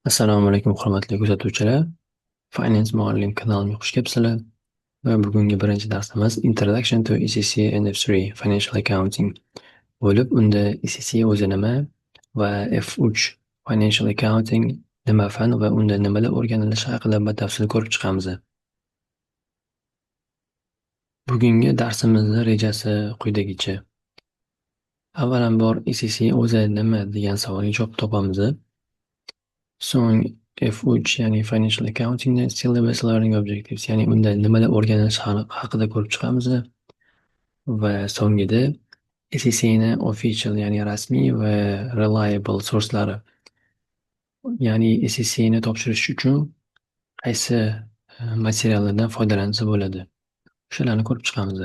Assalomu alaykum, hurmatli kuzatuvchilar. Finance muallim kanalimga xush kelibsizlar. Va bugungi birinchi darsimiz Introduction to ACCA and F3 Financial Accounting bo'lib, unda ACCA o'zi nima va F3 Financial Accounting nima fan va unda nimalar o'rganilishi haqida batafsil ko'rib chiqamiz. Bugungi darsimizni rejasi quyidagicha. Avvalambor, ACCA o'zi nima degan savolga javob topamiz. So'ng F3, ya'ni Financial Accountingni Syllabus, Learning Objectives, ya'ni unda nimalar o'rganilishi haqida ko'rib chiqamiz va so'ngida ACCAni official, ya'ni rasmiy va reliable sourcelari, ya'ni ACCAni topshirish uchun qaysi materiallardan foydalansa bo'ladi, o'shalarni ko'rib chiqamiz.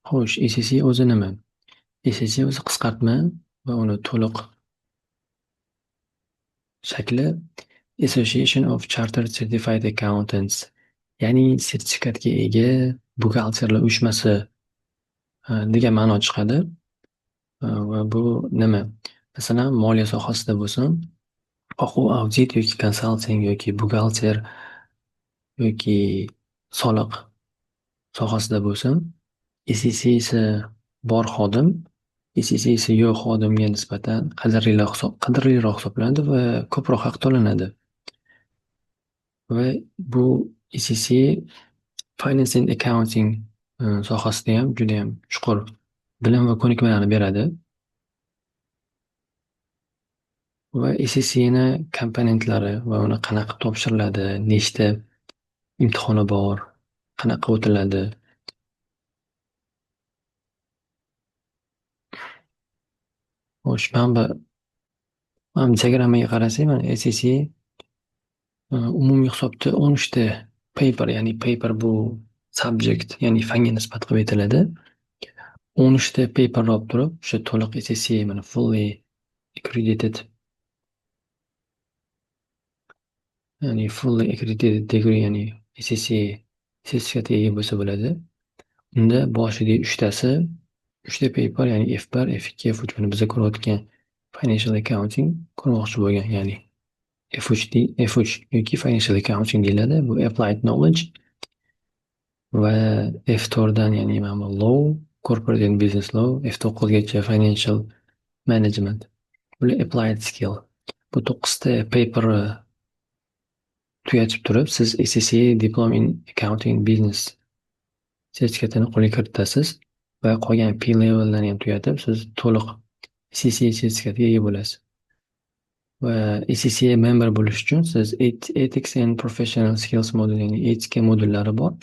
Xo'sh, ACCA o'zi nima? ACCA o'zi qisqartma va uni to'liq shakli Association of Chartered Certified Accountants, ya'ni sertifikatga ega buxgalterlar uyushmasi degan ma'no chiqadi. Va bu nima? Masalan, moliya sohasida bo'lsin, xoh u audit yoki konsalting yoki buxgalter yoki soliq sohasida bo'lsin, ACCAsi bor xodim ACCAsi yo'q xodimga nisbatan qadrliroq hisoblanadi va ko'proq haq to'lanadi. Va bu ACCA Finance and Accounting sohasidayam judayam chuqur bilim va ko'nikmalarni beradi. Va ACCAni komponentlari va uni qanaqa topshiriladi, nechta imtihoni bor, qanaqa o'tiladi. Xo'sh, mana bu diagrammaga qarasak, mana ACCA umumiy hisobda 13 ta paper, ya'ni paper bu subject, ya'ni fanga nisbat qilib aytiladi. 13 ta paperni olib turib, o'sha to'liq ACCA, mana, fully accredited, ya'ni fully accredited degree, ya'ni ACCA sertifikatiga ega bo'lsa bo'ladi. Unda boshidagi uchtasi, uchta paper, ya'ni F1, F2, F3, mana biza ko'rayotgan Financial Accounting ko'rmoqchi bo'lgan, ya'ni F3, F3 yoki Financial Accounting deyiladi. Bu Applied Knowledge va F4 dan, ya'ni mana bu Law, Corporate and Business Law, F9 gacha Financial Management. Bular Applied Skill. Bu to'qqizta paperni tugatib turib, siz ACCA Diploma in Accounting Business sertifikatini qo'lga kiritasiz va qolgan P levellarni ham tugatib, siz to'liq ACCA sertifikatiga ega bo'lasiz. Va ACCA member bo'lish uchun siz Ethics and Professional Skills moduli, ya'ni etika modullari bor.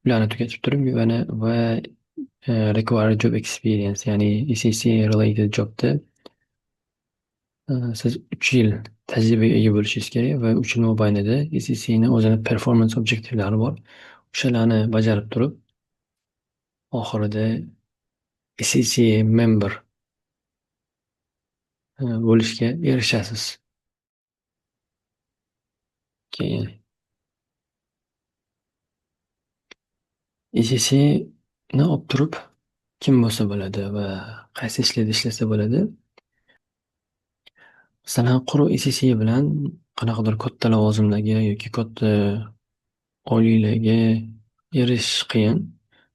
Ularni tugatib turib yana va required job experience, ya'ni ACCA related jobda siz 3 yil tajribaga ega bo'lishingiz kerak va 3 yil mobaynida ACCAni o'zini performance objectivelari bor. O'shalarni bajarib turib, oxirida ACCA member bo'lishga erishasiz. Keyin ACCAni olib turib kim bo'lsa bo'ladi va qaysi ishlarda ishlasa bo'ladi? Masalan, quruq ACCA bilan qanaqadir katta lavozimlarga yoki katta oyliklarga erishish qiyin.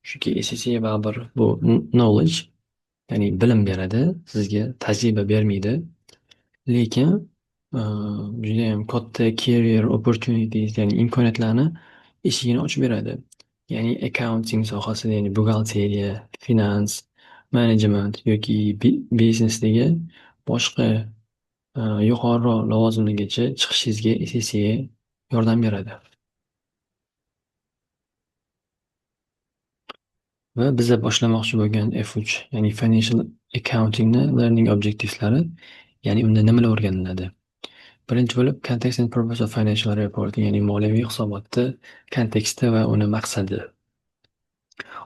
Chunki ACCA baribir bu knowledge, ya'ni bilim beradi, sizga tajriba bermaydi. Lekin judayam katta career opportunities, ya'ni imkoniyatlarni eshigini ochib beradi. Ya'ni accounting sohasida, ya'ni buxgalteriya, finans, management yoki biznesdagi boshqa yuqoriroq lavozimlargacha chiqishingizga ACCA yordam beradi. Va biza boshlamoqchi bo'lgan F3, ya'ni Financial Accountingni learning objectiveslari, ya'ni unda nimalar o'rganiladi? Birinchi bo'lib, context and purpose of financial reporting, ya'ni moliyaviy hisobotni konteksti va uni maqsadi.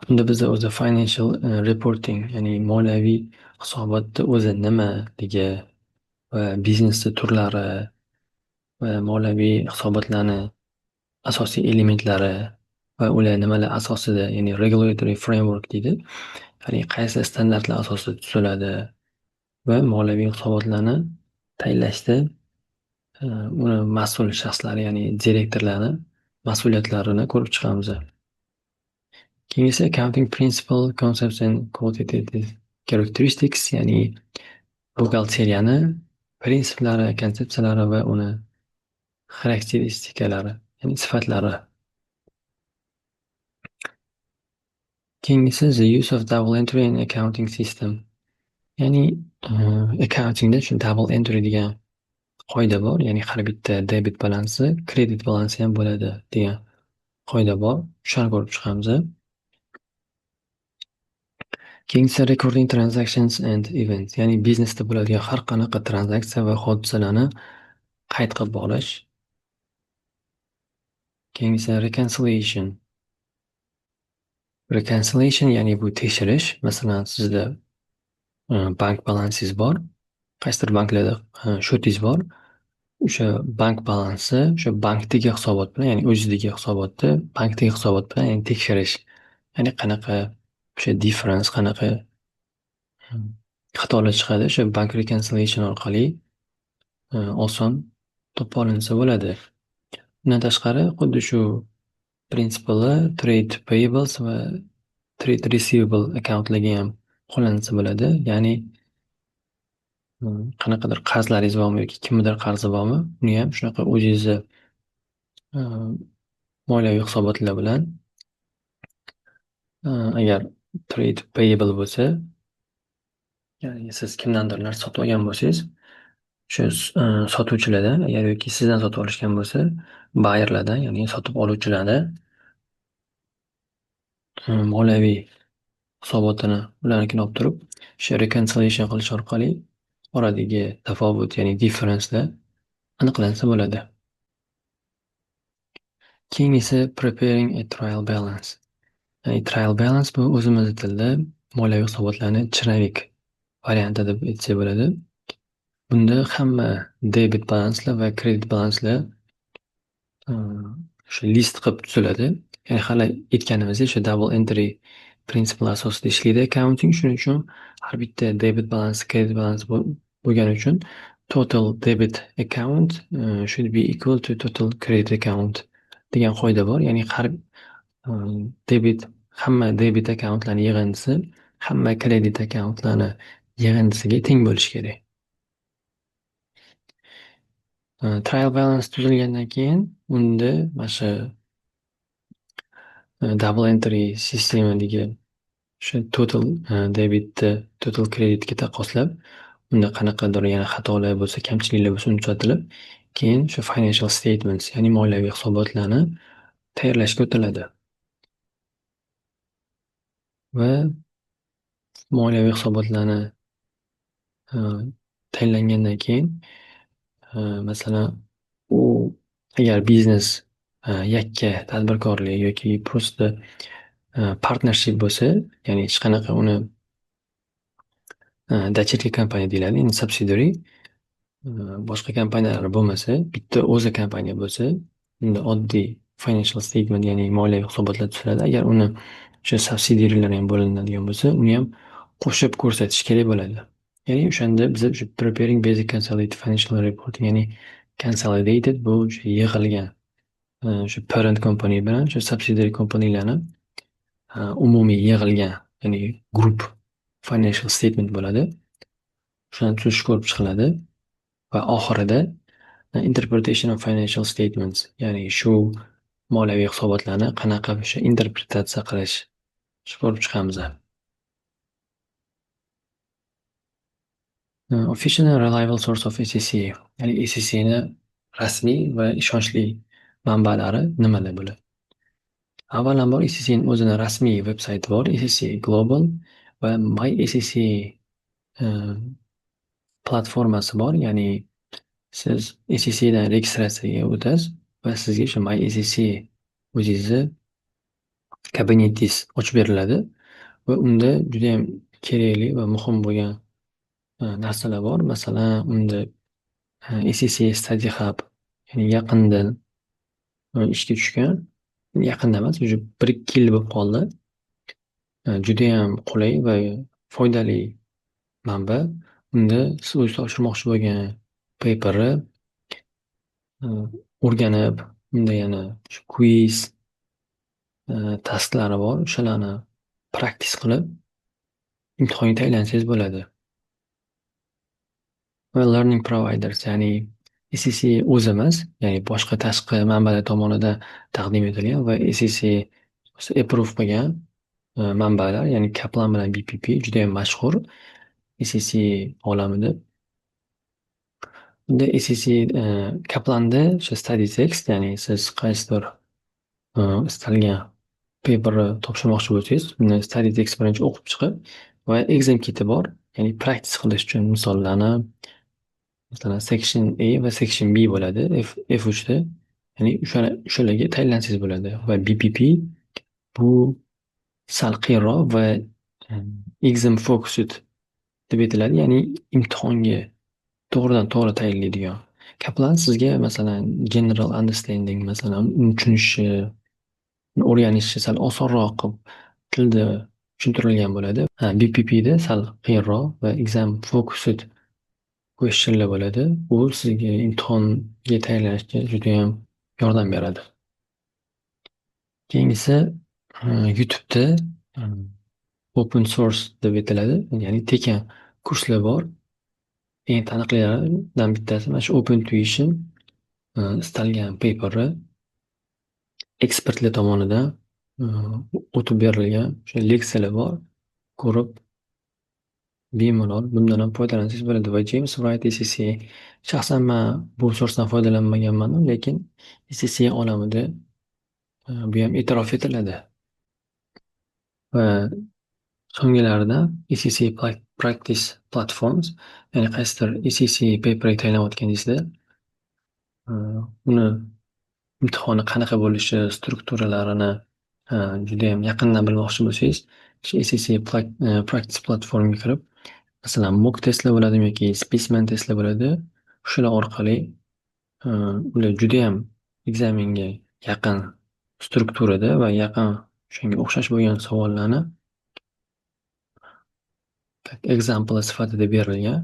Unda biza o'zi financial reporting, ya'ni moliyaviy hisobotni o'zi nimaligi va biznesni turlari va moliyaviy hisobotlarni asosiy elementlari va ular nimalar asosida, ya'ni regulatory framework deydi, ya'ni qaysi standartlar asosida tuziladi va moliyaviy hisobotlarni tayinlashda uni mas'ul shaxslari, ya'ni direktorlarni mas'uliyatlarini ko'rib chiqamiz. Keyingisi accounting principle, concepts and qualitative characteristics, ya'ni buxgalteriyani prinsiplari, konsepsiyalari va uni xarakteristikalari, ya'ni sifatlari. Keyingisi the use of double entry in accounting system. Ya'ni accountingda shu double entry degan qoida bor, ya'ni har bitta debit balansi kredit balansi ham bo'ladi degan qoida bor. O'shani ko'rib chiqamiz. Keyingisi recording transactions and events, ya'ni biznesda bo'ladigan har qanaqa tranzaksiya va hodisalarni qayd qilib borish. Keyingisi reconciliation. Reconciliation, ya'ni bu tekshirish. Masalan, sizda bank balansingiz bor, qaysidir banklarda счёт ingiz bor. O'sha bank balansi o'sha bankdagi hisobot bilan, ya'ni o'zingizdagi hisobotni bankdagi hisobot bilan, ya'ni tekshirish. Ya'ni qanaqa o'sha difference, qanaqa xatolar chiqadi, o'sha bank reconciliation orqali oson topib olinsa bo'ladi. Undan tashqari, xuddi shu prinsiplar trade payables va trade receivable accountlarga ham qo'llanilsa bo'ladi. Ya'ni qanaqadir qarzlaringiz bormi yoki kimnidir qarzi bormi, uni ham shunaqa o'zingizni moliyaviy hisobotlar bilan, agar trade payable bo'lsa, ya'ni siz kimdandir narsa sotib olgan bo'lsangiz, o'sha sotuvchilardan, agar yoki sizdan sotib olishgan bo'lsa, buyerlardan, ya'ni sotib oluvchilardan moliyaviy hisobotini ularnikini olib turib, o'sha reconciliation qilish orqali oradagi tafovut, ya'ni differencelar aniqlansa bo'ladi. Keyingisi preparing a trial balance. Ya'ni trial balance bu o'zimizni tilda moliyaviy hisobotlarni черновик varianti deb aytsak bo'ladi. Bunda hamma debit balanslar va kredit balanslar o'sha list qilib tuziladi. Ya'ni hali aytganimizdek, o'sha double entry prinsipi asosida ishlaydi accounting. Shuning uchun har bitta debit balans, kredit balans bo'lgani uchun total debit account should be equal to total credit account degan qoida bor. Ya'ni har debit, hamma debit akkauntlarni yig'indisi hamma kredit akkauntlarni yig'indisiga teng bo'lishi kerak. Trial balance tuzilgandan keyin unda mana shu double entry sistemadagi o'sha total debitni total kreditga taqqoslab, unda qanaqadir yana xatolar bo'lsa, kamchiliklar bo'lsa, uni tuzatilib, keyin o'sha financial statements, ya'ni moliyaviy hisobotlarni tayyorlashga o'tiladi. Va moliyaviy hisobotlarni tayinlangandan keyin, masalan, u agar biznes yakka tadbirkorlik yoki просто partnership bo'lsa, ya'ni hech qanaqa uni дочерний kompaniya deyiladi, ya'ni subsidiary, boshqa kompaniyalar bo'lmasa, bitta o'zi kompaniya bo'lsa, unda oddiy financial statement, ya'ni moliyaviy hisobotlar tuziladi. Agar uni o'sha subsidiarylar ham bo'linadigan bo'lsa, uni ham qo'shib ko'rsatish kerak bo'ladi. Ya'ni o'shanda biza o'sha preparing basic consolidated financial reporting, ya'ni consolidated bu o'sha yig'ilgan, o'sha parent company bilan o'sha subsidiary companylarni umumiy yig'ilgan, ya'ni group financial statement bo'ladi. O'shani tuzish ko'rib chiqiladi va oxirida interpretation of financial statements, ya'ni shu moliyaviy hisobotlarni qanaqa o'sha interpretatsiya qilish shu ko'rib chiqamiz. Official and reliable source of ACCA, ya'ni ACCAni rasmiy va ishonchli manbalari nimalar bo'ladi? Avvalambor, ACCAni o'zini rasmiy veb sayti bor, ACCA Global va My ACCA platformasi bor, ya'ni siz ACCAdan registratsiyaga o'tasiz va sizga o'sha My ACCA o'zingizni kabinetingiz ochib beriladi va unda judayam kerakli va muhim bo'lgan narsalar bor. Masalan, unda ACCA Study Hub, ya'ni yaqinda ishga tushgan, yaqinda emas, уже 1-2 yil bo'lib qoldi. Judayam qulay va foydali manba. Unda siz o'zingiz topshirmoqchi bo'lgan paperni o'rganib, unda yana shu quiz, tasklari bor, o'shalarni practice qilib imtihonga tayyorlansangiz bo'ladi. Va learning providers, ya'ni ACCA o'zi emas, ya'ni boshqa tashqi manbalar tomonidan taqdim etilgan va ACCA approve qilgan manbalar, ya'ni Kaplan bilan BPP judayam mashhur ACCA olamida. Unda ACCA Kaplanda o'sha study text, ya'ni siz qaysidir istalgan paperni topshirmoqchi bo'lsangiz, uni study text birinchi o'qib chiqib va exam kiti bor, ya'ni practice qilish uchun misollarni, masalan, section A va section B bo'ladi F3da, ya'ni o'shalarga tayyorlansangiz bo'ladi. Va BPP bu sal qiyinroq va exam focused deb aytiladi, ya'ni imtihonga to'g'ridan to'g'ri tayyorlaydigan. Kaplan sizga, masalan, general understanding, masalan, uni tushunishi, o'rganishi sal osonroq qilib tilda tushuntirilgan bo'ladi. BPPda sal qiyinroq va exam focused questionlar bo'ladi. U sizga imtihonga tayyorlanishga judayam yordam beradi. Keyingisi, YouTubeda open source deb aytiladi, ya'ni tekin kurslar bor. Eng taniqlilaridan bittasi mana shu Open Tuition, istalgan paperni ekspertlar tomonidan o'tib berilgan o'sha leksiyalar bor. Ko'rib, bemalol bundan ham foydalansangiz bo'ladi. Va James Wright ACCA, shaxsan man bu sourcedan foydalanmaganman, lekin ACCA olamida bu ham e'tirof etiladi. Va so'nggilaridan ACCA Practice Platforms, ya'ni qaysidir ACCA paperga tayyorlanayotganingizda uni imtihoni qanaqa bo'lishi, strukturalarini judayam yaqindan bilmoqchi bo'lsangiz, shu ACCA Practice Platformga kirib, masalan, mock testlar bo'ladimi yoki specimen testlar bo'ladi, shular orqali ular judayam экзамен ga yaqin strukturada va yaqin shunga o'xshash bo'lgan savollarni example sifatida berilgan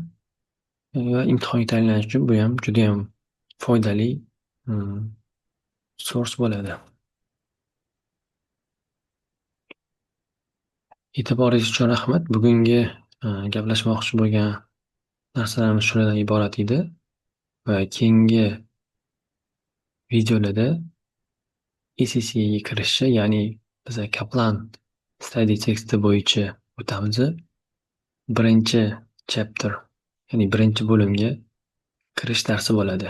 va imtihonga tayyorlanish uchun bu ham judayam foydali source bo'ladi. E'tiboringiz uchun rahmat. Bugungi gaplashmoqchi bo'lgan narsalarimiz shulardan iborat edi va keyingi videolarda ACCAga kirishni, ya'ni biza Kaplan study teksti bo'yicha o'tamiz. Birinchi chapter, ya'ni birinchi bo'limga kirish darsi bo'ladi.